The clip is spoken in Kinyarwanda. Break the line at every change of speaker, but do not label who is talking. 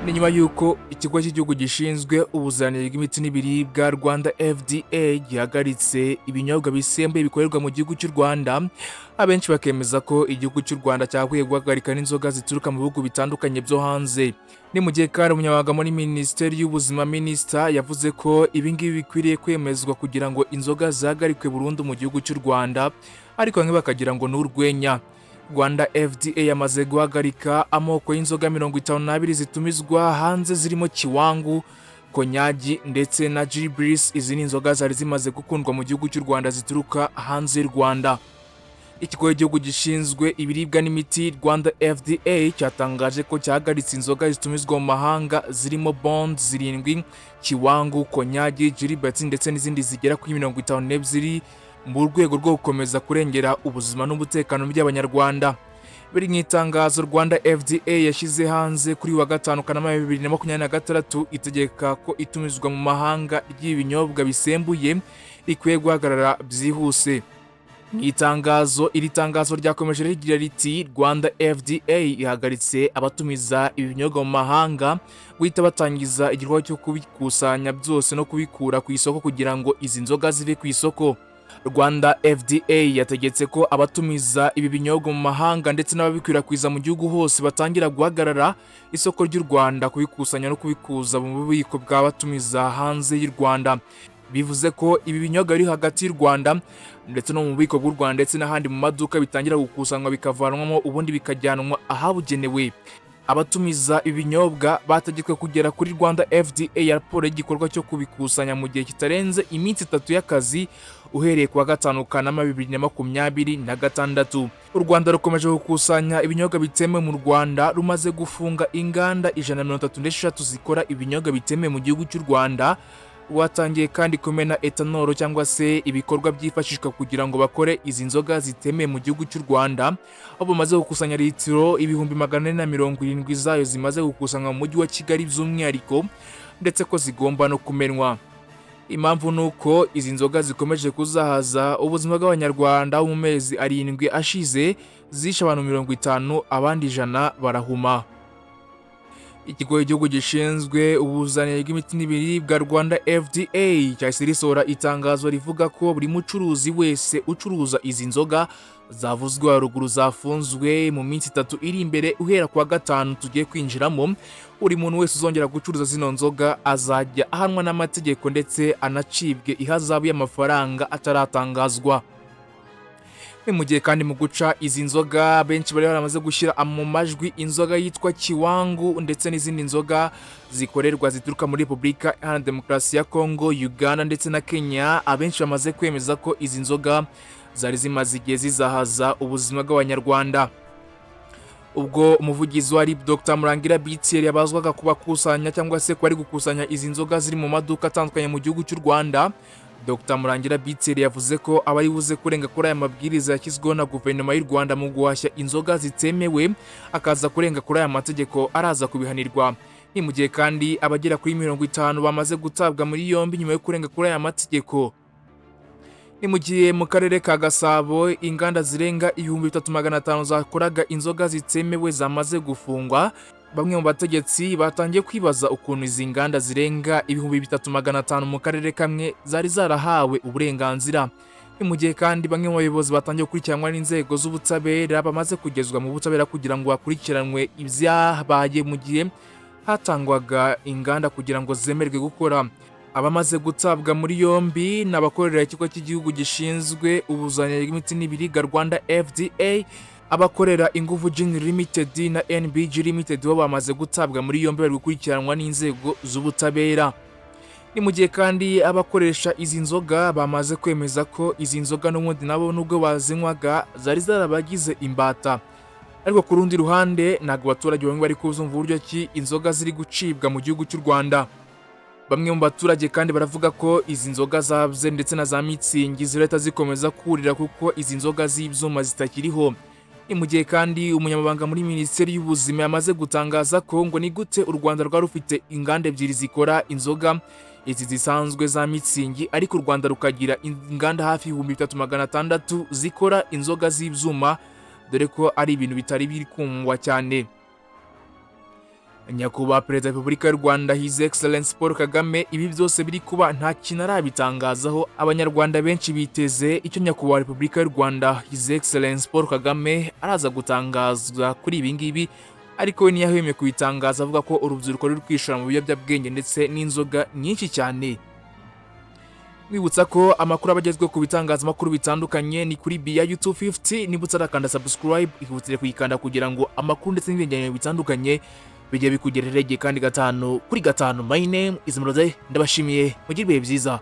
Ni nyuma y'uko ikigo cy'igihugu gishinzwe ubuziranenge bw'imiti n'ibiribwa, Rwanda FDA, gihagaritse ibinyobwa bisembuye bikorerwa mu gihugu cy'u Rwanda, abenshi bakemeza ko igihugu cy'u Rwanda cyakwiye guhagarika n'inzoga zituruka mu bihugu bitandukanye byo hanze. Ni mu gihe kandi umunyamabanga muri Minisiteri y'Ubuzima, Minisita, yavuze ko ibi ngibi bikwiriye kwemezwa kugira ngo inzoga zihagarikwe burundu mu gihugu cy'u Rwanda, ariko bamwe bakagira ngo ni urwenya. Rwanda FDA yamaze guhagarika amoko y'inzoga 52 zitumizwa hanze, zirimo Kiwangu, Konyagi ndetse na Jibrisi. Izi ni inzoga zari zimaze gukundwa mu gihugu cy'u Rwanda zituruka hanze y'u Rwanda. Ikigo cy'igihugu gishinzwe ibiribwa n'imiti, Rwanda FDA, cyatangaje ko cyahagaritse inzoga zitumizwa mu mahanga zirimo Bond 7, Kiwangu, Konyagi, Gilbert ndetse n'izindi zigera kuri 52 mu rwego rwo gukomeza kurengera ubuzima n'umutekano by'Abanyarwanda. Biri mu itangazo Rwanda FDA yashyize hanze kuri wa gatanu Kanama 2026, itegeka ko itumizwa mu mahanga ry'ibinyobwa bisembuye rikwiye guhagarara byihuse. Mu itangazo, iri tangazo ryakomeje rigira riti: "Rwanda FDA ihagaritse abatumiza ibinyobwa mu mahanga guhita batangiza igikorwa cyo kubikusanya byose no kubikura ku isoko kugira ngo izi nzoga zive ku isoko." Rwanda FDA yategetse ko abatumiza ibi binyobwa mu mahanga ndetse n'ababikwirakwiza mu gihugu hose batangira guhagarara isoko ry'u Rwanda kubikusanya no kubikuza mu bubiko bw'abatumiza hanze y'u Rwanda. Bivuze ko ibi binyobwa biri hagati y'u Rwanda ndetse no mu bubiko bw'u Rwanda ndetse n'ahandi mu maduka bitangira gukusanywa, bikavanwamo, ubundi bikajyanwa ahabugenewe. Abatumiza ibinyobwa bategetswe kugera kuri Rwanda FDA raporo y'igikorwa cyo kubikusanya mu gihe kitarenze iminsi 3 y'akazi uhereye ku wa gatanu Kanama 2026. U Rwanda rukomeje gukusanya ibinyobwa bitemewe mu Rwanda. Rumaze gufunga inganda 133 zikora ibinyobwa bitemewe mu gihugu cy'u Rwanda. Rwatangiye kandi kumena ethanol cyangwa se ibikorwa byifashishwa kugira ngo bakore izi nzoga zitemewe mu gihugu cy'u Rwanda, aho bamaze gukusanya litiro 470,000 zayo zimaze gukusanywa mu mujyi wa Kigali by'umwihariko, ndetse ko zigomba no kumenwa. Impamvu ni uko izi nzoga zikomeje kuzahaza ubuzima bw'Abanyarwanda. Mu mezi 7 ashize zishe abantu 50, abandi 100 barahuma. Ikigo cy'igihugu gishinzwe ubuziranenge bw'imiti n'ibiribwa, Rwanda FDA, cyahise risohora itangazo rivuga ko buri mucuruzi wese ucuruza izi nzoga zavuzwe haruguru zafunzwe, mu minsi 3 iri imbere uhera kuwa gatanu tugiye kwinjiramo, buri muntu wese uzongera gucuruza zino nzoga azajya ahanwa n'amategeko ndetse anacibwe ihazabu y'amafaranga ataratangazwa. Ni mu gihe kandi mu guca izi nzoga benshi bari baramaze gushyira mu majwi inzoga yitwa Kiwangu ndetse n'izindi nzoga zikorerwa zituruka muri Repubulika Iharanira Demokarasi ya Kongo, Uganda ndetse na Kenya. Abenshi bamaze kwemeza ko izi nzoga zari zimaze igihe zizahaza ubuzima bw'Abanyarwanda. Ubwo umuvugizi wa RIB, Dr Murangira Bitiyeri, yabazwaga kubakusanya cyangwa se kuba ari gukusanya izi nzoga ziri mu maduka atandukanye mu gihugu cy'u Rwanda, Dr Murangira Bitiyeri yavuze ko abari buze kurenga kuri aya mabwiriza yashyizweho na guverinoma y'u Rwanda mu guhashya inzoga zitemewe, akaza kurenga kuri aya mategeko, araza kubihanirwa. Ni mu gihe kandi abagera kuri 50 bamaze gutabwa muri yombi nyuma yo kurenga kuri aya mategeko. Ni mu gihe mu karere ka Gasabo inganda zirenga 3500 zakoraga inzoga zitemewe zamaze gufungwa. Bamwe mu bategetsi batangiye kwibaza ukuntu izi nganda zirenga 3500 mu karere kamwe zari zarahawe uburenganzira. Ni mu gihe kandi bamwe mu bayobozi batangiye gukurikiranwa n'inzego z'ubutabera, bamaze kugezwa mu butabera kugira ngo hakurikiranwe ibyabaye mu gihe hatangwaga inganda kugira ngo zemerwe gukora. Abamaze gutabwa muri yombi ni abakorera ikigo cy'igihugu gishinzwe ubuziranenge bw'imiti n'ibiribwa, Rwanda FDA. Abakorera Ingufu Gin Limited na NBG Limited bo bamaze gutabwa muri yombi, bari gukurikiranwa n'inzego z'ubutabera. Ni mu gihe kandi abakoresha izi nzoga bamaze kwemeza ko izi nzoga n'ubundi nabo nubwo bazinywaga zari zarabagize imbata. Ariko ku rundi ruhande ntabwo abaturage bamwe bari kuzumva uburyo ki inzoga ziri gucibwa mu gihugu cy'u Rwanda. Bamwe mu baturage kandi baravuga ko izi nzoga zabye ndetse na za Mützig zirahita zikomeza kurira kuko izi nzoga z'ibyuma zitakiriho. Ni mu gihe kandi umunyamabanga muri Minisiteri y'Ubuzima yamaze gutangaza ko ngo ni gute u Rwanda rwari rufite inganda ebyiri zikora inzoga izi zisanzwe za Mützig, ariko u Rwanda rukagira inganda hafi 3600 zikora inzoga z'ibyuma, dore ko ari ibintu bitari biri kungwa cyane. Nyakubahwa Perezida wa Repubulika y'u Rwanda, His Excellence Paul Kagame, ibi byose biri kuba nta kintu arabitangazaho. Abanyarwanda benshi biteze icyo Nyakubahwa Repubulika y'u Rwanda, His Excellence Paul Kagame, araza gutangaza kuri ibi ngibi, ariko we ntiyahwemye kubitangaza, avuga ko urubyiruko ruri kwishora mu biyobyabwenge ndetse n'inzoga nyinshi cyane. Mwibutsa ko amakuru aba agezweho ku bitangazamakuru bitandukanye ni kuri BIU 250. Niba utarakanda subscribe, ihutire kuyikanda kugira ngo amakuru ndetse n'ibyegeranyo bitandukanye bijye bikugerera igihe kandi 5 kuri 5. My name is Mroze, ndabashimiye, mugire ibihe byiza.